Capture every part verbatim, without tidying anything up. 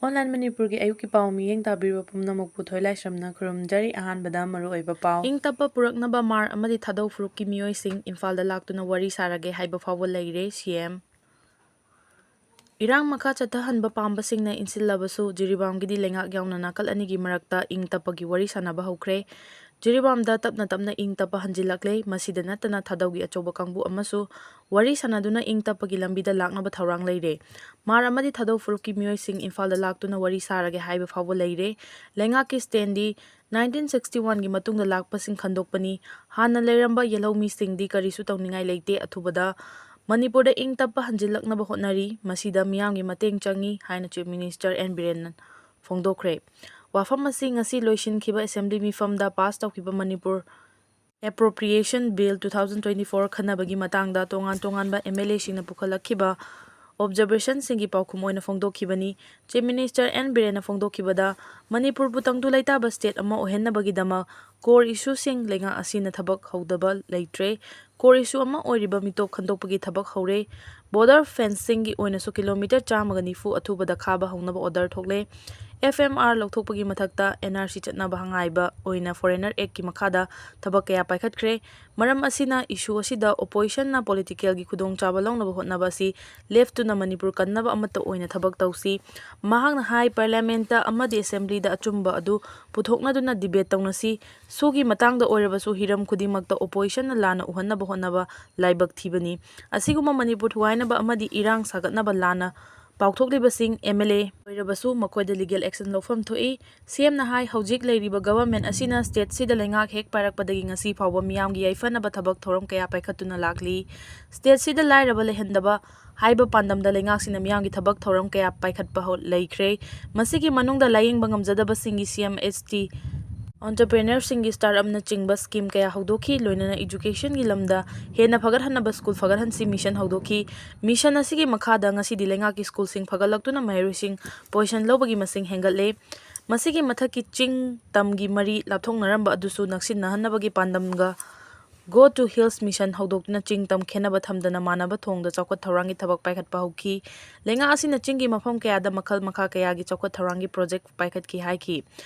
Online ꯃꯅꯤꯄꯨꯔꯒꯤ ꯑꯌꯨꯛꯀꯤ ꯄꯥꯎ ꯃꯤꯠꯌꯦꯡ ꯇꯥꯕꯤꯔꯤꯕ ꯄꯨꯝꯅꯃꯛꯄꯨ ꯊꯣꯏꯂꯥꯏꯁ꯭ꯔꯝꯅ ꯈꯨꯔꯨꯝꯖꯔꯤ꯫ ꯑꯍꯥꯟꯕꯗ ꯃꯔꯨꯑꯣꯏꯕ ꯄꯥꯎ꯫ ꯏꯪ ꯇꯞꯄ ꯄꯨꯔꯛꯅꯕ ꯃꯥꯔ ꯑꯃꯗꯤ ꯊꯥꯗꯧ ꯐꯨꯔꯨꯞꯀꯤ ꯃꯤꯑꯣꯏꯁꯤꯡ ꯏꯝꯐꯥꯜꯗ ꯂꯥꯛꯇꯨꯅ ꯋꯥꯔꯤ ꯁꯥꯔꯒꯦ ꯍꯥꯏꯕ ꯐꯥꯎꯕ ꯂꯩꯔꯦ, ꯁꯤ ꯑꯦꯝ꯫ ꯏꯔꯥꯡ ꯃꯈꯥ ꯆꯠꯊꯍꯟꯕ ꯄꯥꯝꯕꯁꯤꯡꯅ ꯏꯟꯁꯤꯜꯂꯕꯁꯨ ꯖꯤꯔꯤꯕꯥꯝꯒꯤꯗꯤ ꯂꯩꯉꯥꯛ ꯌꯥꯎꯅ ꯅꯥꯀꯜ ꯑꯅꯤꯒꯤ ꯃꯔꯛꯇ ꯏꯪ ꯇꯞꯄꯒꯤ ꯋꯥꯔꯤ ꯁꯥꯟꯅꯕ ꯍꯧꯈ꯭ꯔꯦ꯫ ꯖꯤꯔꯤꯕꯥꯝꯗ ꯇꯞꯅ ꯇꯞꯅ ꯏꯪ ꯇꯞꯄ ꯍꯟꯖꯤꯜꯂꯛꯂꯦ꯫ ꯃꯁꯤꯗ ꯅꯠꯇꯅ ꯊꯥꯗꯧꯒꯤ ꯑꯆꯧꯕ ꯀꯥꯡꯕꯨ ꯑꯃꯁꯨ ꯋꯥꯔꯤ ꯁꯥꯟꯅꯗꯨꯅ ꯏꯪ ꯇꯞꯄꯒꯤ ꯂꯝꯕꯤꯗ ꯂꯥꯛꯅꯕ ꯊꯧꯔꯥꯡ ꯂꯩꯔꯦ꯫ ꯃꯥꯔ ꯑꯃꯗꯤ ꯊꯥꯗꯧ ꯐꯨꯔꯨꯞꯀꯤ ꯃꯤꯑꯣꯏꯁꯤꯡ ꯏꯝꯐꯥꯜꯗ ꯂꯥꯛꯇꯨꯅ ꯋꯥꯔꯤ ꯁꯥꯔꯒꯦ ꯍꯥꯏꯕ ꯐꯥꯎꯕ ꯂꯩꯔꯦ꯫ ꯂꯩꯉꯥꯛꯀꯤ ꯁ꯭ꯇꯦꯟꯗꯤ nineteen sixty one ꯒꯤ ꯃꯇꯨꯡꯗ ꯂꯥꯛꯄꯁꯤꯡ ꯈꯟꯗꯣꯛꯄꯅꯤ꯫ ꯍꯥꯟꯅ ꯂꯩꯔꯝꯕ ꯌꯦꯜꯍꯧꯃꯤꯁꯤꯡꯗꯤ ꯀꯔꯤꯁꯨ ꯇꯧꯅꯤꯡꯉꯥꯏ ꯂꯩꯇꯦ꯫ ꯑꯊꯨꯕꯗ ꯃꯅꯤꯄꯨꯔꯗ ꯏꯪ ꯇꯞꯄ ꯍꯟꯖꯤꯜꯂꯛꯅꯕ ꯍꯣꯠꯅꯔꯤ꯫ ꯃꯁꯤꯗ ꯃꯤꯌꯥꯝꯒꯤ ꯃꯇꯦꯡ ꯆꯪꯏ ꯍꯥꯏꯅ Chief Minister ꯑꯦꯟ ꯕꯤꯔꯦꯟꯅ ꯐꯣꯡꯗꯣꯛꯈ꯭ꯔꯦ꯫ ꯋꯥꯐꯝ ꯑꯁꯤ ꯉꯁꯤ ꯂꯣꯏꯁꯤꯟꯈꯤꯕ assembly ꯃꯤꯐꯝꯗ pass ꯇꯧꯈꯤꯕ Manipur Appropriation Bill two thousand twenty four ꯈꯟꯅꯕꯒꯤ ꯃꯇꯥꯡꯗ ꯇꯣꯉꯥꯟ ꯇꯣꯉꯥꯟꯕ MLA ꯁꯤꯡꯅ ꯄꯨꯈꯠꯂꯛꯈꯤꯕ observation ꯁꯤꯡꯒꯤ ꯄꯥꯎꯈꯨꯝ ꯑꯣꯏꯅ ꯐꯣꯡꯗꯣꯛꯈꯤꯕꯅꯤ꯫ Chief Minister ꯑꯦꯟ ꯕꯤꯔꯦꯟꯅ ꯐꯣꯡꯗꯣꯛꯈꯤꯕꯗ, ꯃꯅꯤꯄꯨꯔꯕꯨ ꯇꯪꯗꯨ ꯂꯩꯇꯥꯕ state ꯑꯃ ꯑꯣꯏꯍꯟꯅꯕꯒꯤꯗꯃꯛ core issue ꯁꯤꯡ ꯂꯩꯉꯥꯛ ꯑꯁꯤꯅ ꯊꯕꯛ ꯍꯧꯗꯕ ꯂꯩꯇ꯭ꯔꯦ꯫ Core issue ꯑꯃ ꯑꯣꯏꯔꯤꯕ ꯃꯤꯇꯣꯞ ꯈꯟꯗꯣꯛꯄꯒꯤ ꯊꯕꯛ ꯍꯧꯔꯦ꯫ Border fencing ꯒꯤ ꯑꯣꯏꯅꯁꯨ kilometre ꯆꯥꯝꯃꯒ ꯅꯤꯐꯨ ꯑꯊꯨꯕꯗ ꯈꯥꯕ ꯍꯧꯅꯕ order ꯊꯣꯛꯂꯦ꯫ F M R ꯂꯧꯊꯣꯛꯄꯒꯤ ꯃꯊꯛꯇ N R C ꯆꯠꯅꯕ ꯉꯥꯏꯕ ꯑꯣꯏꯅ Foreigner Act ꯀꯤ ꯃꯈꯥꯗ ꯊꯕꯛ ꯀꯌꯥ ꯄꯥꯏꯈꯠꯈ꯭ꯔꯦ꯫ ꯃꯔꯝ ꯑꯁꯤꯅ issue ꯑꯁꯤꯗ opposition ꯅ political ꯒꯤ ꯈꯨꯗꯣꯡꯆꯥꯕ ꯂꯧꯅꯕ ꯍꯣꯠꯅꯕ ꯑꯁꯤ ꯂꯦꯞꯇꯨꯅ ꯃꯅꯤꯄꯨꯔ ꯀꯟꯅꯕ ꯑꯃꯠꯇ ꯑꯣꯏꯅ ꯊꯕꯛ ꯇꯧꯁꯤ꯫ ꯃꯍꯥꯛꯅ ꯍꯥꯏ, Parliament ꯇ ꯑꯃꯗꯤ Assembly ꯗ ꯑꯆꯨꯝꯕ ꯑꯗꯨ ꯄꯨꯊꯣꯛꯅꯗꯨꯅ debate ꯇꯧꯅꯁꯤ꯫ ꯁꯨꯒꯤ ꯃꯇꯥꯡꯗ ꯑꯣꯏꯔꯕꯁꯨ ꯍꯤꯔꯝ ꯈꯨꯗꯤꯡꯃꯛꯇ opposition ꯅ ꯂꯥꯟꯅ ꯎꯍꯟꯅꯕ ꯍꯣꯠꯅꯕ ꯂꯥꯏꯕꯛ ꯊꯤꯕꯅꯤ꯫ ꯑꯁꯤꯒꯨꯝꯕ ꯃꯅꯤꯄꯨꯔ ꯊꯨꯒꯥꯏꯅꯕ ꯑꯃꯗꯤ ꯏꯔꯥꯡ ꯁꯥꯒꯠꯅꯕ ꯂꯥꯟꯅ ꯄꯥꯎꯊꯣꯛꯂꯤꯕꯁꯤꯡ MLA ꯑꯣꯏꯔꯕꯁꯨ ꯃꯈꯣꯏꯗ legal action ꯂꯧꯐꯝ ꯊꯣꯛꯏ꯫ C M ꯅ ꯍꯥꯏ, ꯍꯧꯖꯤꯛ ꯂꯩꯔꯤꯕ government ꯑꯁꯤꯅ state ꯁꯤꯗ ꯂꯩꯉꯥꯛ ꯍꯦꯛ ꯄꯥꯏꯔꯛꯄꯗꯒꯤ ꯉꯁꯤ ꯐꯥꯎꯕ ꯃꯤꯌꯥꯝꯒꯤ ꯌꯥꯏꯐꯅꯕ ꯊꯕꯛ ꯊꯧꯔꯝ ꯀꯌꯥ ꯄꯥꯏꯈꯠꯇꯨꯅ ꯂꯥꯛꯂꯤ꯫ State ꯁꯤꯗ ꯂꯥꯏꯔꯕ ꯂꯩꯍꯟꯗꯕ ꯍꯥꯏꯕ ꯄꯥꯟꯗꯝꯗ ꯂꯩꯉꯥꯛꯁꯤꯅ ꯃꯤꯌꯥꯝꯒꯤ ꯊꯕꯛ ꯊꯧꯔꯝ ꯀꯌꯥ ꯄꯥꯏꯈꯠꯄ ꯍꯧ-, ꯂꯩꯈ꯭ꯔꯦ꯫ ꯃꯁꯤꯒꯤ ꯃꯅꯨꯡꯗ ꯂꯥꯌꯦꯡꯕ ꯉꯝꯖꯗꯕꯁꯤꯡꯒꯤ C M H T, entrepreneur ꯁꯤꯡꯒꯤ startup ꯅꯆꯤꯡꯕ scheme ꯀꯌꯥ ꯍꯧꯗꯣꯛꯈꯤ꯫ ꯂꯣꯏꯅꯅ education ꯒꯤ ꯂꯝꯗ ꯍꯦꯟꯅ ꯐꯒꯠꯍꯟꯅꯕ school ꯐꯒꯠꯍꯟꯁꯤ mission ꯍꯧꯗꯣꯛꯈꯤ꯫ Mission ꯑꯁꯤꯒꯤ ꯃꯈꯥꯗ ꯉꯁꯤꯗꯤ ꯂꯩꯉꯥꯛꯀꯤ school ꯁꯤꯡ ꯐꯒꯠꯂꯛꯇꯨꯅ ꯃꯍꯩꯔꯣꯏꯁꯤꯡ position ꯂꯧꯕꯒꯤ ꯃꯁꯤꯡ ꯍꯦꯟꯒꯠꯂꯦ꯫ ꯃꯁꯤꯒꯤ ꯃꯊꯛꯀꯤ ꯆꯤꯡ ꯇꯝꯒꯤ ꯃꯔꯤ ꯂꯥꯞꯊꯣꯛꯅꯔꯝꯕ ꯑꯗꯨꯁꯨ ꯅꯛꯁꯤꯟꯅꯍꯟꯅꯕꯒꯤ ꯄꯥꯟꯗꯝꯒ Go to Hills Mission ꯍꯧꯗꯣꯛꯇꯨꯅ ꯆꯤꯡ ꯇꯝ ꯈꯦꯟꯅꯕ ꯊꯝꯗꯅ ꯃꯥꯟꯅꯕ ꯊꯣꯡꯗ ꯆꯥꯎꯈꯠ ꯊꯧꯔꯥꯡꯒꯤ ꯊꯕꯛ ꯄꯥꯏꯈꯠꯄ ꯍꯧꯈꯤ꯫ ꯂꯩꯉꯥꯛ ꯑꯁꯤꯅ ꯆꯤꯡꯒꯤ ꯃꯐꯝ ꯀꯌꯥꯗ ꯃꯈꯜ ꯃꯈꯥ ꯀꯌꯥꯒꯤ ꯆꯥꯎꯈꯠ ꯊꯧꯔꯥꯡꯒꯤ ꯄ꯭ꯔꯣꯖꯦꯛ ꯄꯥꯏꯈꯠꯈꯤ ꯍꯥꯏꯈꯤ꯫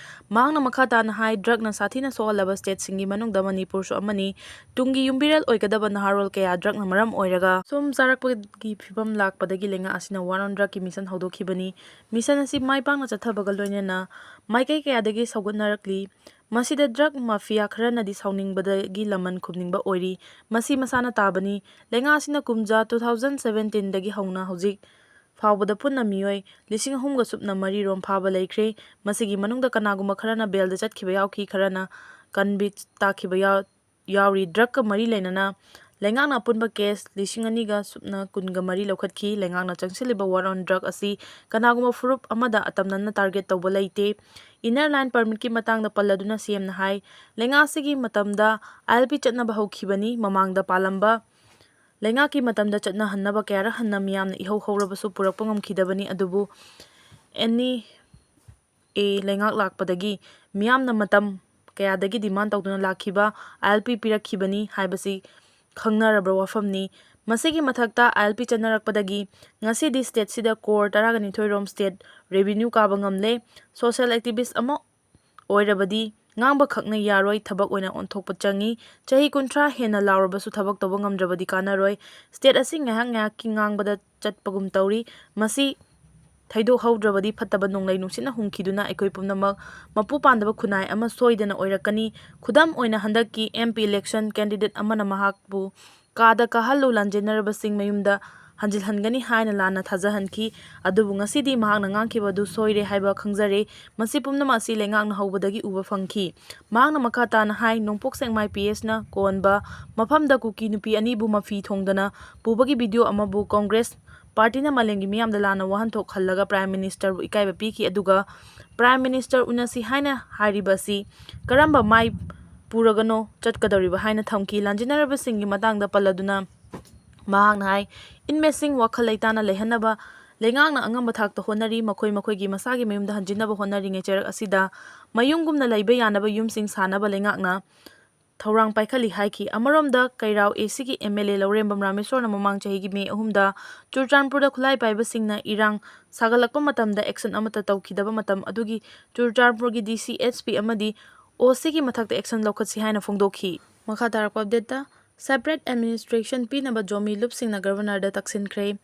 ꯃꯍꯥꯛꯅ ꯃꯈꯥ ꯇꯥꯅ ꯍꯥꯏ, ꯗ꯭ꯔꯒꯅ ꯁꯥꯊꯤꯅ ꯁꯣꯛꯍꯜꯂꯕ ꯁ꯭ꯇꯦꯠꯁꯤꯡꯒꯤ ꯃꯅꯨꯡꯗ ꯃꯅꯤꯄꯨꯔꯁꯨ ꯑꯃꯅꯤ꯫ ꯇꯨꯡꯒꯤ ꯌꯨꯝꯕꯤꯔꯦꯜ ꯑꯣꯏꯒꯗꯕ ꯅꯍꯥꯔꯣꯜ ꯀꯌꯥ ꯗ꯭ꯔꯒꯅ ꯃꯔꯝ ꯑꯣꯏꯔꯒ ꯁꯨꯝ ꯆꯥꯔꯛꯄꯒꯤ ꯐꯤꯕꯝ ꯂꯥꯛꯄꯗꯒꯤ ꯂꯩꯉꯥꯛ ꯑꯁꯤꯅ War on Drugꯀꯤ ꯃꯤꯁꯟ ꯍꯧꯗꯣꯛꯈꯤꯕꯅꯤ꯫ ꯃꯤꯁꯟ ꯑꯁꯤ ꯃꯥꯏ ꯄꯥꯛꯅ ꯆꯠꯊꯕꯒ ꯂꯣꯏꯅꯅ ꯃꯥꯏꯀꯩ ꯀꯌꯥꯗꯒꯤ ꯁꯧꯒꯠꯅꯔꯛꯂꯤ꯫ ꯃꯁꯤꯗ ꯗ꯭ꯔꯒ ꯃꯥꯐꯤꯌꯥ ꯈꯔꯅꯗꯤ ꯁꯥꯎꯅꯤꯡꯕꯗꯒꯤ ꯂꯃꯟ ꯈꯨꯝꯅꯤꯡꯕ ꯑꯣꯏꯔꯤ꯫ ꯃꯁꯤ ꯃꯁꯥꯅ ꯇꯥꯕꯅꯤ꯫ ꯂꯩꯉꯥꯛ ꯑꯁꯤꯅ ꯀꯨꯝꯖꯥ two thousand seventeenꯗꯒꯤ ꯍꯧꯅ ꯍꯧꯖꯤꯛ ꯐꯥꯎꯕꯗ ꯄꯨꯟꯅ ꯃꯤꯑꯣꯏ ꯂꯤꯁꯤꯡ ꯑꯍꯨꯝꯒ ꯁꯨꯞꯅ ꯃꯔꯤ ꯔꯣꯝ ꯐꯥꯕ ꯂꯩꯈ꯭ꯔꯦ꯫ ꯃꯁꯤꯒꯤ ꯃꯅꯨꯡꯗ ꯀꯅꯥꯒꯨꯝꯕ ꯈꯔꯅ ꯕꯦꯜꯗ ꯆꯠꯈꯤꯕ ꯌꯥꯎꯈꯤ, ꯈꯔꯅ ꯀꯟꯚꯤꯛ ꯇꯥꯈꯤꯕ ꯌꯥꯎ-, ꯌꯥꯎꯔꯤ꯫ ꯗ꯭ꯔꯒꯀ ꯃꯔꯤ ꯂꯩꯅꯅ ꯂꯩꯉꯥꯛꯅ ꯑꯄꯨꯟꯕ ꯀꯦꯁ ꯂꯤꯁꯤꯡ ꯑꯅꯤꯒ ꯁꯨꯞꯅ ꯀꯨꯟꯒ ꯃꯔꯤ ꯂꯧꯈꯠꯈꯤ꯫ ꯂꯩꯉꯥꯛꯅ ꯆꯪꯁꯤꯜꯂꯤꯕ War on Drug ꯑꯁꯤ ꯀꯅꯥꯒꯨꯝꯕ ꯐꯨꯔꯨꯞ ꯑꯃꯗ ꯑꯇꯝꯅꯅ ꯇꯥꯔꯒꯦꯠ ꯇꯧꯕ ꯂꯩꯇꯦ꯫ Inner Line Permitꯀꯤ ꯃꯇꯥꯡꯗ ꯄꯜꯂꯗꯨꯅ CMꯅ ꯍꯥꯏ, ꯂꯩꯉꯥꯛ ꯑꯁꯤꯒꯤ ꯃꯇꯝꯗ ILP ꯆꯠꯅꯕ ꯍꯧꯈꯤꯕꯅꯤ꯫ ꯃꯃꯥꯡꯗ ꯄꯥꯜꯂꯝꯕ ꯂꯩꯉꯥꯛꯀꯤ ꯃꯇꯝꯗ ꯆꯠꯅꯍꯟꯅꯕ ꯀꯌꯥꯔꯛ ꯍꯟꯅ ꯃꯤꯌꯥꯝꯅ ꯏꯍꯧ ꯍꯧꯔꯕꯁꯨ ꯄꯨꯔꯛꯄ ꯉꯝꯈꯤꯗꯕꯅꯤ꯫ ꯑꯗꯨꯕꯨ NEA ꯂꯩꯉꯥꯛ ꯂꯥꯛꯄꯗꯒꯤ ꯃꯤꯌꯥꯝꯅ ꯃꯇꯝ ꯀꯌꯥꯗꯒꯤ ꯗꯤꯃꯥꯟ ꯇꯧꯗꯨꯅ ꯂꯥꯛꯈꯤꯕ ILP ꯄꯤꯔꯛꯈꯤꯕꯅꯤ ꯍꯥꯏꯕꯁꯤ ꯈꯪꯅꯔꯕ ꯋꯥꯐꯝꯅꯤ꯫ ꯃꯁꯤꯒꯤ ꯃꯊꯛꯇ ILP ꯆꯠꯅꯔꯛꯄꯗꯒꯤ ꯉꯁꯤꯗꯤ ꯁ꯭ꯇꯦꯠꯁꯤꯗ ꯀ꯭ꯔꯣꯔ ꯇꯔꯥꯒ ꯅꯤꯊꯣꯏ ꯔꯣꯝ ꯁ꯭ꯇꯦꯠ ꯔꯦꯚꯤꯅ꯭ꯌꯨ ꯀꯥꯕ ꯉꯝꯂꯦ꯫ ꯁꯣꯁꯤꯌꯦꯜ ꯑꯦꯛꯇꯤꯚꯤꯁ꯭ꯠ ꯑꯃ ꯑꯣꯏꯔꯕꯗꯤ ꯉꯥꯡꯕ ꯈꯛꯅ ꯌꯥꯔꯣꯏ, ꯊꯕꯛ ꯑꯣꯏꯅ ꯑꯣꯟꯊꯣꯛꯄ ꯆꯪꯏ꯫ ꯆꯍꯤ ꯀꯨꯟꯊ꯭ꯔꯥ ꯍꯦꯟꯅ ꯂꯥꯎꯔꯕꯁꯨ ꯊꯕꯛ ꯇꯧꯕ ꯉꯝꯗ꯭ꯔꯕꯗꯤ ꯀꯥꯟꯅꯔꯣꯏ꯫ ꯁ꯭ꯇꯦꯠ ꯑꯁꯤ ꯉꯥꯏꯍꯥꯛ ꯉꯥꯏꯍꯥꯛꯀꯤ ꯉꯥꯡꯕꯗ ꯆꯠꯄꯒꯨꯝ ꯇꯧꯔꯤ꯫ ꯃꯁꯤ ꯊꯩꯗꯣꯛꯍꯧꯗ꯭ꯔꯕꯗꯤ ꯐꯠꯇꯕ ꯅꯣꯡꯂꯩ ꯅꯨꯡꯁꯤꯠꯅ ꯍꯨꯝꯈꯤꯗꯨꯅ ꯑꯩꯈꯣꯏ ꯄꯨꯝꯅꯃꯛ ꯃꯄꯨ ꯄꯥꯟꯗꯕ ꯈꯨꯟꯅꯥꯏ ꯑꯃ ꯁꯣꯏꯗꯅ ꯑꯣꯏꯔꯛꯀꯅꯤ꯫ ꯈꯨꯗꯝ ꯑꯣꯏꯅ, ꯍꯟꯗꯛꯀꯤ MP election candidate ꯑꯃꯅ ꯃꯍꯥꯛꯄꯨ "ꯀꯥꯗ ꯀꯥꯍꯜꯂꯨ, ꯂꯥꯟꯖꯦꯟꯅꯔꯕꯁꯤꯡ ꯃꯌꯨꯝꯗ ꯍꯟꯖꯤꯜꯍꯟꯒꯅꯤ" ꯍꯥꯏꯅ ꯂꯥꯟꯅ ꯊꯥꯖꯍꯟꯈꯤ꯫ ꯑꯗꯨꯕꯨ ꯉꯁꯤꯗꯤ ꯃꯍꯥꯛꯅ ꯉꯥꯡꯈꯤꯕ ꯑꯗꯨ ꯁꯣꯏꯔꯦ ꯍꯥꯏꯕ ꯈꯪꯖꯔꯦ꯫ ꯃꯁꯤ ꯄꯨꯝꯅꯃꯛ ꯑꯁꯤ ꯂꯩꯉꯥꯛꯅ ꯍꯧꯕꯗꯒꯤ ꯎꯕ ꯐꯪꯈꯤ꯫ ꯃꯍꯥꯛꯅ ꯃꯈꯥ ꯇꯥꯅ ꯍꯥꯏ, ꯅꯣꯡꯄꯣꯛ ꯁꯦꯛꯃꯥꯏ PHꯅ ꯀꯣꯟꯕ ꯃꯐꯝꯗ ꯀꯨꯀꯤ ꯅꯨꯄꯤ ꯑꯅꯤꯕꯨ ꯃꯐꯤ ꯊꯣꯡꯗꯅ ꯄꯨꯕꯒꯤ video ꯑꯃꯕꯨ ꯀꯣꯡꯒ꯭ꯔꯦꯁ ꯄꯥꯔꯇꯤꯅ ꯃꯥꯂꯦꯝꯒꯤ ꯃꯤꯌꯥꯝꯗ ꯂꯥꯟꯅ ꯋꯥꯍꯟꯊꯣꯛ ꯍꯜꯂꯒ Prime Ministerꯕꯨ ꯏꯀꯥꯏꯕ ꯄꯤꯈꯤ꯫ ꯑꯗꯨꯒ Prime Minister ꯎꯅꯁꯤ ꯍꯥꯏꯅ ꯍꯥꯏꯔꯤꯕ ꯑꯁꯤ ꯀꯔꯝꯕ ꯃꯥꯏ ꯄꯨꯔꯒꯅꯣ ꯆꯠꯀꯗꯧꯔꯤꯕ ꯍꯥꯏꯅ ꯊꯝꯈꯤ꯫ ꯂꯥꯟꯖꯦꯟꯅꯔꯕꯁꯤꯡꯒꯤ ꯃꯇꯥꯡꯗ ꯄꯜꯂꯗꯨꯅ ꯃꯍꯥꯛꯅ ꯍꯥꯏ, inmateꯁꯤꯡ ꯋꯥꯈꯜ ꯂꯩꯇꯥꯅ ꯂꯩꯍꯟꯅꯕ ꯂꯩꯉꯥꯛꯅ ꯑꯉꯝꯕ ꯊꯥꯛꯇ ꯍꯣꯠꯅꯔꯤ꯫ ꯃꯈꯣꯏ ꯃꯈꯣꯏꯒꯤ ꯃꯁꯥꯒꯤ ꯃꯌꯨꯝꯗ ꯍꯟꯖꯤꯟꯅꯕ ꯍꯣꯠꯅꯔꯤꯉꯩ ꯆꯩꯔꯛ ꯑꯁꯤꯗ ꯃꯌꯨꯝꯒꯨꯝꯅ ꯂꯩꯕ ꯌꯥꯅꯕ ꯌꯨꯝꯁꯤꯡ ꯁꯥꯅꯕ ꯂꯩꯉꯥꯛꯅ ꯊꯧꯔꯥꯡ ꯄꯥꯏꯈꯠꯂꯤ ꯍꯥꯏꯈꯤ꯫ ꯑꯃꯔꯣꯝꯗ ꯀꯩꯔꯥꯎ ꯑꯦ ꯁꯤꯒꯤ ꯑꯦꯝ ꯑꯦꯜ ꯑꯦ ꯂꯧꯔꯦꯝꯕꯝ ꯔꯥꯃꯦꯁꯣꯔꯅ ꯃꯃꯥꯡ ꯆꯍꯤꯒꯤ ꯃꯦ ꯑꯍꯨꯝꯗ ꯆꯨꯔꯆꯥꯟꯄꯨꯔꯗ ꯈꯨꯠꯂꯥꯏ ꯄꯥꯏꯕꯁꯤꯡꯅ ꯏꯔꯥꯡ ꯁꯥꯒꯠꯂꯛꯄ ꯃꯇꯝꯗ action ꯑꯃꯠꯇ ꯇꯧꯈꯤꯗꯕ ꯃꯇꯝ ꯑꯗꯨꯒꯤ ꯆꯨꯔꯆꯥꯟꯄꯨꯔꯒꯤ ꯗꯤ ꯁꯤ ꯑꯦꯁ ꯄꯤ ꯑꯃꯗꯤ ꯑꯣ ꯁꯤꯒꯤ ꯃꯊꯛꯇ action ꯂꯧꯈꯠꯁꯤ ꯍꯥꯏꯅ ꯐꯣꯡꯗꯣꯛꯈꯤ꯫ ꯃꯈꯥ ꯇꯥꯔꯛꯄ updateꯇ, separate administration ꯄꯤꯅꯕ Zomi ꯂꯨꯞꯁꯤꯡꯅ ꯒꯕꯔꯅꯔꯗ ꯇꯛꯁꯤꯟꯈ꯭ꯔꯦ꯫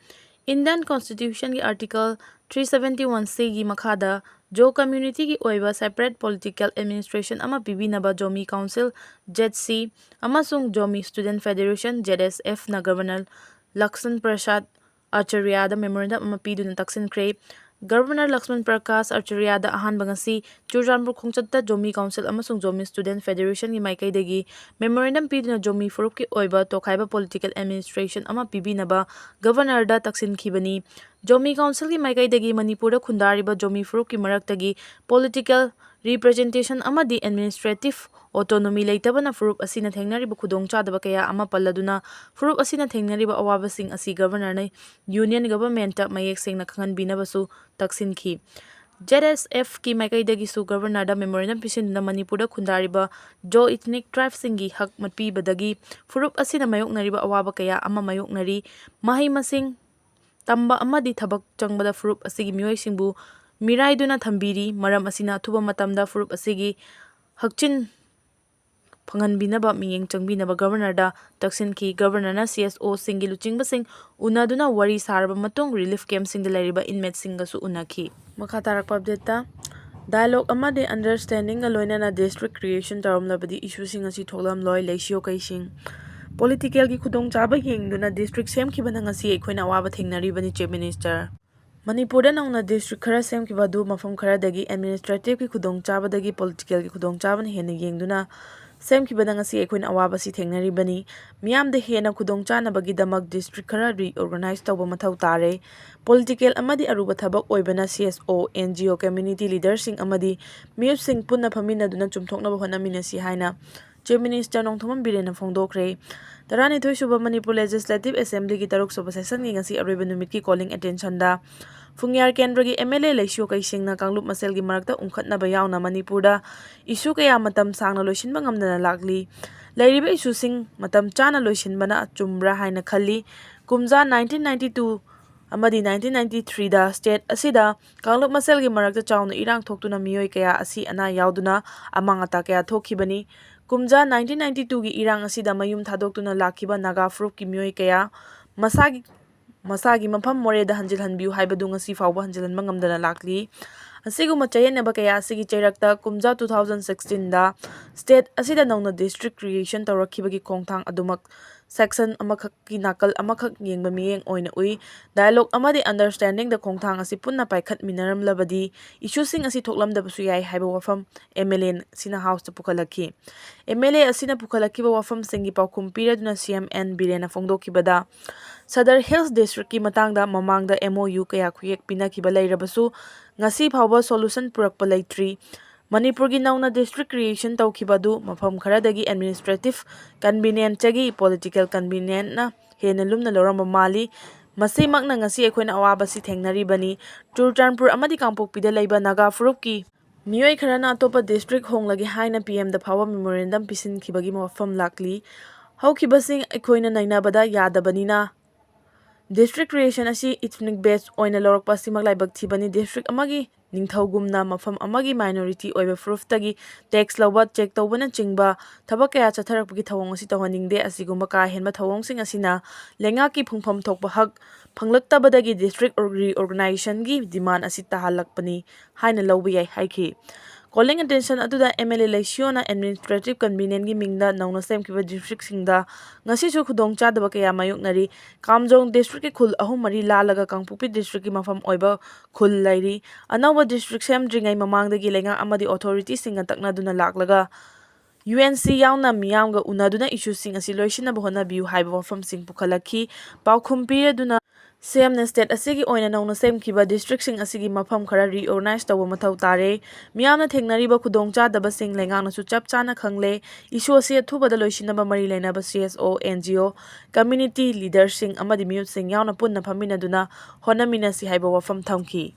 Indian Constitutionꯒꯤ Article three seventy one Cꯒꯤ ꯃꯈꯥꯗ ꯖꯣ communityꯒꯤ ꯑꯣꯏꯕ separate political administration ꯑꯃ ꯄꯤꯕꯤꯅꯕ ꯖꯣꯃꯤ Council, ꯖꯦꯠ ꯁꯤ, ꯑꯃꯁꯨꯡ ꯖꯣꯃꯤ Student Federation, ꯖꯦꯠ ꯑꯦꯁ ꯑꯦꯐꯅ ꯒꯕꯔꯅꯔ ꯂꯛꯁꯃꯟ ꯄ꯭ꯔꯁꯥꯗ ꯑꯥꯆꯥꯔꯌꯥꯗ memorandum ꯑꯃ ꯄꯤꯗꯨꯅ ꯇꯛꯁꯤꯟꯈ꯭ꯔꯦ꯫ ꯒꯕꯔꯅꯔ ꯂꯛꯁꯃꯟ ꯄ꯭ꯔꯀꯥꯁ ꯑꯥꯆꯥꯔꯌꯥꯗ ꯑꯍꯥꯟꯕ ꯉꯁꯤ ꯆꯨꯔꯆꯥꯟꯄꯨꯔ ꯈꯣꯡꯆꯠꯇ ꯖꯣꯃꯤ Council ꯑꯃꯁꯨꯡ ꯖꯣꯃꯤ Student Federationꯒꯤ ꯃꯥꯏꯀꯩꯗꯒꯤ memorandum ꯄꯤꯗꯨꯅ ꯖꯣꯃꯤ ꯐꯨꯔꯨꯞꯀꯤ ꯑꯣꯏꯕ ꯇꯣꯈꯥꯏꯕ political administration ꯑꯃ ꯄꯤꯕꯤꯅꯕ ꯒꯕꯔꯅꯔꯗ ꯇꯛꯁꯤꯟꯈꯤꯕꯅꯤ꯫ ꯖꯣꯃꯤ Councilꯒꯤ ꯃꯥꯏꯀꯩꯗꯒꯤ ꯃꯅꯤꯄꯨꯔꯗ ꯈꯨꯟꯗꯥꯔꯤꯕ ꯖꯣꯃꯤ ꯐꯨꯔꯨꯞꯀꯤ ꯃꯔꯛꯇꯒꯤ political representation ꯑꯃꯗꯤ administrative autonomy ꯂꯩꯇꯕꯅ ꯐꯨꯔꯨꯞ ꯑꯁꯤꯅ ꯊꯦꯡꯅꯔꯤꯕ ꯈꯨꯗꯣꯡꯆꯥꯗꯕ ꯀꯌꯥ ꯑꯃ ꯄꯜꯂꯗꯨꯅ ꯐꯨꯔꯨꯞ ꯑꯁꯤꯅ ꯊꯦꯡꯅꯔꯤꯕ ꯑꯋꯥꯕꯁꯤꯡ ꯑꯁꯤ ꯒꯕꯔꯅꯔꯅ Union Governmentꯇ ꯃꯌꯦꯛ ꯁꯦꯡꯅ ꯈꯪꯍꯟꯕꯤꯅꯕꯁꯨ ꯇꯛꯁꯤꯟꯈꯤ꯫ ꯖꯦꯠ ꯑꯦꯁ ꯑꯦꯐꯀꯤ ꯃꯥꯏꯀꯩꯗꯒꯤꯁꯨ ꯒꯕꯔꯅꯔꯗ memorandum ꯄꯤꯁꯤꯟꯗꯨꯅ ꯃꯅꯤꯄꯨꯔꯗ ꯈꯨꯟꯗꯥꯔꯤꯕ ꯖꯣ ethnic tribeꯁꯤꯡꯒꯤ ꯍꯛ ꯃꯠꯄꯤꯕꯗꯒꯤ ꯐꯨꯔꯨꯞ ꯑꯁꯤꯅ ꯃꯥꯌꯣꯛꯅꯔꯤꯕ ꯑꯋꯥꯕ ꯀꯌꯥ ꯑꯃ ꯃꯥꯌꯣꯛꯅꯔꯤ꯫ ꯃꯍꯩ ꯃꯁꯤꯡ ꯇꯝꯕ ꯑꯃꯗꯤ ꯊꯕꯛ ꯆꯪꯕꯗ ꯐꯨꯔꯨꯞ ꯑꯁꯤꯒꯤ ꯃꯤꯑꯣꯏꯁꯤꯡꯕꯨ ꯃꯤꯔꯥꯏꯗꯨꯅ ꯊꯝꯕꯤꯔꯤ꯫ ꯃꯔꯝ ꯑꯁꯤꯅ ꯑꯊꯨꯕ ꯃꯇꯝꯗ ꯐꯨꯔꯨꯞ ꯑꯁꯤꯒꯤ ꯍꯛꯆꯤꯟ ꯐꯪꯍꯟꯕꯤꯅꯕ ꯃꯤꯠꯌꯦꯡ ꯆꯪꯕꯤꯅꯕ ꯒꯕꯔꯅꯔꯗ ꯇꯛꯁꯤꯟꯈꯤ꯫ ꯒꯕꯔꯅꯔꯅ ꯁꯤ ꯑꯦꯁ ꯑꯣꯁꯤꯡꯒꯤ ꯂꯨꯆꯤꯡꯕꯁꯤꯡ ꯎꯅꯗꯨꯅ ꯋꯥꯔꯤ ꯁꯥꯔꯕ ꯃꯇꯨꯡ relief campꯁꯤꯡꯗ ꯂꯩꯔꯤꯕ inmateꯁꯤꯡꯒꯁꯨ ꯎꯅꯈꯤ꯫ ꯃꯈꯥ ꯇꯥꯔꯛꯄ updateꯇ, dialogue ꯑꯃꯗꯤ understandingꯒ ꯂꯣꯏꯅꯅ district creation ꯇꯧꯔꯝꯂꯕꯗꯤ issueꯁꯤꯡ ꯑꯁꯤ ꯊꯣꯛꯂꯝꯂꯣꯏ, ꯂꯩꯁꯤꯌꯣ ꯀꯩꯁꯤꯡ꯫ Politicalꯒꯤ ꯈꯨꯗꯣꯡꯆꯥꯕ ꯌꯦꯡꯗꯨꯅ district ꯁꯦꯝꯈꯤꯕꯅ ꯉꯁꯤ ꯑꯩꯈꯣꯏꯅ ꯑꯋꯥꯕ ꯊꯦꯡꯅꯔꯤꯕꯅꯤ, Chief Minister꯫ ꯃꯅꯤꯄꯨꯔꯗ ꯅꯧꯅ district ꯈꯔ ꯁꯦꯝꯈꯤꯕ ꯑꯗꯨ ꯃꯐꯝ ꯈꯔꯗꯒꯤ administrativeꯀꯤ ꯈꯨꯗꯣꯡꯆꯥꯕꯗꯒꯤ politicalꯒꯤ ꯈꯨꯗꯣꯡꯆꯥꯕꯅ ꯍꯦꯟꯅ ꯌꯦꯡꯗꯨꯅ ꯁꯦꯝꯈꯤꯕꯅ ꯉꯁꯤ ꯑꯩꯈꯣꯏꯅ ꯑꯋꯥꯕꯁꯤ ꯊꯦꯡꯅꯔꯤꯕꯅꯤ꯫ ꯃꯤꯌꯥꯝꯗ ꯍꯦꯟꯅ ꯈꯨꯗꯣꯡꯆꯥꯅꯕꯒꯤꯗꯃꯛ district ꯈꯔ reorganize ꯇꯧꯕ ꯃꯊꯧ ꯇꯥꯔꯦ꯫ Political ꯑꯃꯗꯤ ꯑꯔꯨꯕ ꯊꯕꯛ ꯑꯣꯏꯕꯅ C S O, N G O, community leaderꯁꯤꯡ ꯑꯃꯗꯤ ꯃꯤꯑꯣꯏꯁꯤꯡ ꯄꯨꯟꯅ ꯐꯝꯃꯤꯟꯅꯗꯨꯅ ꯆꯨꯝꯊꯣꯛꯅꯕ ꯍꯣꯠꯅꯃꯤꯟꯅꯁꯤ ꯍꯥꯏꯅ Chief Minister ꯅꯣꯡꯊꯣꯝꯕꯝ ꯕꯤꯔꯦꯟꯅ ꯐꯣꯡꯗꯣꯛꯈ꯭ꯔꯦ꯫ ꯇꯔꯥꯅꯤꯊꯣꯏ ꯁꯨꯕ ꯃꯅꯤꯄꯨꯔ Legislative Assemblyꯒꯤ ꯇꯔꯨꯛ ꯁꯨꯕ sessionꯒꯤ ꯉꯁꯤ ꯑꯔꯣꯏꯕ ꯅꯨꯃꯤꯠꯀꯤ calling attentionꯗ ꯐꯨꯡꯌꯥꯔ ꯀꯦꯟꯗ꯭ꯔꯒꯤ M L A ꯂꯩꯁꯤꯌꯣ ꯀꯩꯁꯦꯡꯅ ꯀꯥꯡꯂꯨꯞ ꯃꯁꯦꯜꯒꯤ ꯃꯔꯛꯇ ꯎꯪꯈꯠꯅꯕ ꯌꯥꯎꯅ ꯃꯅꯤꯄꯨꯔꯗ issue ꯀꯌꯥ ꯃꯇꯝ ꯁꯥꯡꯅ ꯂꯣꯏꯁꯤꯟꯕ ꯉꯝꯗꯅ ꯂꯥꯛꯂꯤ꯫ ꯂꯩꯔꯤꯕ issueꯁꯤꯡ ꯃꯇꯝ ꯆꯥꯅ ꯂꯣꯏꯁꯤꯟꯕꯅ ꯑꯆꯨꯝꯕ꯭ꯔꯥ ꯍꯥꯏꯅ ꯈꯜꯂꯤ꯫ ꯀꯨꯝꯖꯥ nineteen ninety two ꯑꯃꯗꯤ nineteen ninety threeꯗ state ꯑꯁꯤꯗ ꯀꯥꯡꯂꯨꯞ ꯃꯁꯦꯜꯒꯤ ꯃꯔꯛꯇ ꯆꯥꯎꯅ ꯏꯔꯥꯡ ꯊꯣꯛꯇꯨꯅ ꯃꯤꯑꯣꯏ ꯀꯌꯥ ꯑꯁꯤ ꯑꯅꯥ ꯌꯥꯎꯗꯨꯅ ꯑꯃꯥꯡ ꯑꯇꯥ ꯀꯌꯥ ꯊꯣꯛꯈꯤꯕꯅꯤ꯫ ꯀꯨꯝꯖꯥ nineteen ninety twoꯒꯤ ꯏꯔꯥꯡ ꯑꯁꯤꯗ ꯃꯌꯨꯝ ꯊꯥꯗꯣꯛꯇꯨꯅ ꯂꯥꯛꯈꯤꯕ ꯅꯥꯒꯥ ꯐꯨꯔꯨꯞꯀꯤ ꯃꯤꯑꯣꯏ ꯀꯌꯥ ꯃꯁꯥꯒꯤ ꯃꯁꯥꯒꯤ ꯃꯐꯝ ꯃꯣꯔꯦꯗ ꯍꯟꯖꯤꯜꯍꯟꯕꯤꯌꯨ ꯍꯥꯏꯕꯗꯨ ꯉꯁꯤ ꯐꯥꯎꯕ ꯍꯟꯖꯤꯜꯍꯟꯕ ꯉꯝꯗꯅ ꯂꯥꯛꯂꯤ꯫ ꯑꯁꯤꯒꯨꯝꯕ ꯆꯌꯦꯠꯅꯕ ꯀꯌꯥ ꯑꯁꯤꯒꯤ ꯆꯩꯔꯛꯇ ꯀꯨꯝꯖꯥ two thousand sixteenꯗ state ꯑꯁꯤꯗ ꯅꯧꯅ district creation ꯇꯧꯔꯛꯈꯤꯕꯒꯤ ꯈꯣꯡꯊꯥꯡ ꯑꯗꯨꯃꯛ section ꯑꯃꯈꯛꯀꯤ ꯅꯥꯀꯜ ꯑꯃꯈꯛ ꯌꯦꯡꯕ ꯃꯤꯠꯌꯦꯡ ꯑꯣꯏꯅ ꯎꯏ꯫ Dialogue ꯑꯃꯗꯤ understandingꯗ ꯈꯣꯡꯊꯥꯡ ꯑꯁꯤ ꯄꯨꯟꯅ ꯄꯥꯏꯈꯠꯃꯤꯟꯅꯔꯝꯂꯕꯗꯤ issueꯁꯤꯡ ꯑꯁꯤ ꯊꯣꯛꯂꯝꯗꯕꯁꯨ ꯌꯥꯏ ꯍꯥꯏꯕ ꯋꯥꯐꯝ M L A ꯑꯁꯤꯅ Houseꯇ ꯄꯨꯈꯠꯂꯛꯈꯤ꯫ M L A ꯑꯁꯤꯅ ꯄꯨꯈꯠꯂꯛꯈꯤꯕ ꯋꯥꯐꯝꯁꯤꯡꯒꯤ ꯄꯥꯎꯈꯨꯝ ꯄꯤꯔꯗꯨꯅ C M N ꯕꯤꯔꯦꯟꯅ ꯐꯣꯡꯗꯣꯛꯈꯤꯕꯗ, Sadar Hills Districtꯀꯤ ꯃꯇꯥꯡꯗ ꯃꯃꯥꯡꯗ M O U ꯀꯌꯥ ꯈꯨꯌꯦꯛ ꯄꯤꯅꯈꯤꯕ ꯂꯩꯔꯕꯁꯨ ꯉꯁꯤ ꯐꯥꯎꯕ solution ꯄꯨꯔꯛꯄ ꯂꯩꯇ꯭ꯔꯤ꯫ ꯃꯅꯤꯄꯨꯔꯒꯤ ꯅꯧꯅ district creation ꯇꯧꯈꯤꯕ ꯑꯗꯨ ꯃꯐꯝ ꯈꯔꯗꯒꯤ administrative convenienceꯇꯒꯤ political convenienceꯅ ꯍꯦꯟꯅ ꯂꯨꯝꯅ ꯂꯧꯔꯝꯕ ꯃꯥꯜꯂꯤ꯫ ꯃꯁꯤꯃꯛꯅ ꯉꯁꯤ ꯑꯩꯈꯣꯏꯅ ꯑꯋꯥꯕꯁꯤ ꯊꯦꯡꯅꯔꯤꯕꯅꯤ꯫ ꯆꯨꯔꯆꯥꯟꯄꯨꯔ ꯑꯃꯗꯤ ꯀꯥꯡꯄꯣꯛꯄꯤꯗ ꯂꯩꯕ ꯅꯥꯒꯥ ꯐꯨꯔꯨꯞꯀꯤ ꯃꯤꯑꯣꯏ ꯈꯔꯅ ꯑꯇꯣꯞꯄ district ꯍꯣꯡꯂꯒꯦ ꯍꯥꯏꯅ P Mꯗ ꯐꯥꯎꯕ memorandum ꯄꯤꯁꯤꯟꯈꯤꯕꯒꯤ ꯋꯥꯐꯝ ꯂꯥꯛꯂꯤ꯫ ꯍꯧꯈꯤꯕꯁꯤꯡ ꯑꯩꯈꯣꯏꯅ ꯅꯩꯅꯕꯗ ꯌꯥꯗꯕꯅꯤꯅ district creation ꯑꯁꯤ ethnic based ꯑꯣꯏꯅ ꯂꯧꯔꯛꯄ ꯑꯁꯤꯃꯛ ꯂꯥꯏꯕꯛ ꯊꯤꯕꯅꯤ꯫ District ꯑꯃꯒꯤ ꯅꯤꯡꯊꯧꯒꯨꯝꯅ ꯃꯐꯝ ꯑꯃꯒꯤ minority ꯑꯣꯏꯕ ꯐꯨꯔꯨꯞꯇꯒꯤ tax ꯂꯧꯕ, check ꯇꯧꯕꯅꯆꯤꯡꯕ ꯊꯕꯛ ꯀꯌꯥ ꯆꯠꯊꯔꯛꯄꯒꯤ ꯊꯧꯑꯣꯡ ꯑꯁꯤ ꯇꯧꯍꯟꯅꯤꯡꯗꯦ꯫ ꯑꯁꯤꯒꯨꯝꯕ ꯀꯥ ꯍꯦꯟꯕ ꯊꯧꯑꯣꯡꯁꯤꯡ ꯑꯁꯤꯅ ꯂꯩꯉꯥꯛꯀꯤ ꯐꯪꯐꯝ ꯊꯣꯛꯄ ꯍꯛ ꯐꯪꯂꯛꯇꯕꯗꯒꯤ district reorganizationꯒꯤ demand ꯑꯁꯤ ꯇꯥꯍꯜꯂꯛꯄꯅꯤ ꯍꯥꯏꯅ ꯂꯧꯕ ꯌꯥꯏ ꯍꯥꯏꯈꯤ꯫ Calling attention ꯑꯗꯨꯗ M L A ꯂꯩꯁꯤꯌꯣꯅ administrative convenienceꯒꯤ ꯃꯤꯡꯗ ꯅꯧꯅ ꯁꯦꯝꯈꯤꯕ districtꯁꯤꯡꯗ ꯉꯁꯤꯁꯨ ꯈꯨꯗꯣꯡꯆꯥꯗꯕ ꯀꯌꯥ ꯃꯥꯌꯣꯛꯅꯔꯤ꯫ ꯀꯥꯝꯖꯣꯡ districtꯀꯤ ꯈꯨꯜ ꯑꯍꯨꯝ ꯃꯔꯤ ꯂꯥꯜꯂꯒ ꯀꯥꯡꯄꯣꯛꯄꯤ districtꯀꯤ ꯃꯐꯝ ꯑꯣꯏꯕ ꯈꯨꯜ ꯂꯩꯔꯤ꯫ ꯑꯅꯧꯕ district ꯁꯦꯝꯗ꯭ꯔꯤꯉꯩ ꯃꯃꯥꯡꯗꯒꯤ ꯂꯩꯉꯥꯛ ꯑꯃꯗꯤ authorityꯁꯤꯡꯒ ꯇꯛꯅꯗꯨꯅ ꯂꯥꯛꯂꯒ UNC ꯌꯥꯎꯅ ꯃꯤꯌꯥꯝꯒ ꯎꯅꯗꯨꯅ issueꯁꯤꯡ ꯑꯁꯤ ꯂꯣꯏꯁꯤꯟꯅꯕ ꯍꯣꯠꯅꯕꯤꯌꯨ ꯍꯥꯏꯕ ꯋꯥꯐꯝꯁꯤꯡ ꯄꯨꯈꯠꯂꯛꯈꯤ꯫ ꯄꯥꯎꯈꯨꯝ ꯄꯤꯔꯗꯨꯅ CMꯅ state ꯑꯁꯤꯒꯤ ꯑꯣꯏꯅ ꯅꯧꯅ ꯁꯦꯝꯈꯤꯕ districtꯁꯤꯡ ꯑꯁꯤꯒꯤ ꯃꯐꯝ ꯈꯔ reorganize ꯇꯧꯕ ꯃꯊꯧ ꯇꯥꯔꯦ꯫ ꯃꯤꯌꯥꯝꯅ ꯊꯦꯡꯅꯔꯤꯕ ꯈꯨꯗꯣꯡꯆꯥꯗꯕꯁꯤꯡ ꯂꯩꯉꯥꯛꯅꯁꯨ ꯆꯞ ꯆꯥꯅ ꯈꯪꯂꯦ꯫ Issue ꯑꯁꯤ ꯑꯊꯨꯕꯗ ꯂꯣꯏꯁꯤꯟꯅꯕ ꯃꯔꯤ ꯂꯩꯅꯕ CSO, NGO, community leaderꯁꯤꯡ ꯑꯃꯗꯤ ꯃꯤꯍꯨꯠꯁꯤꯡ ꯌꯥꯎꯅ ꯄꯨꯟꯅ ꯐꯝꯃꯤꯟꯅꯗꯨꯅ ꯍꯣꯠꯅꯃꯤꯟꯅꯁꯤ ꯍꯥꯏꯕ ꯋꯥꯐꯝ ꯊꯝꯈꯤ꯫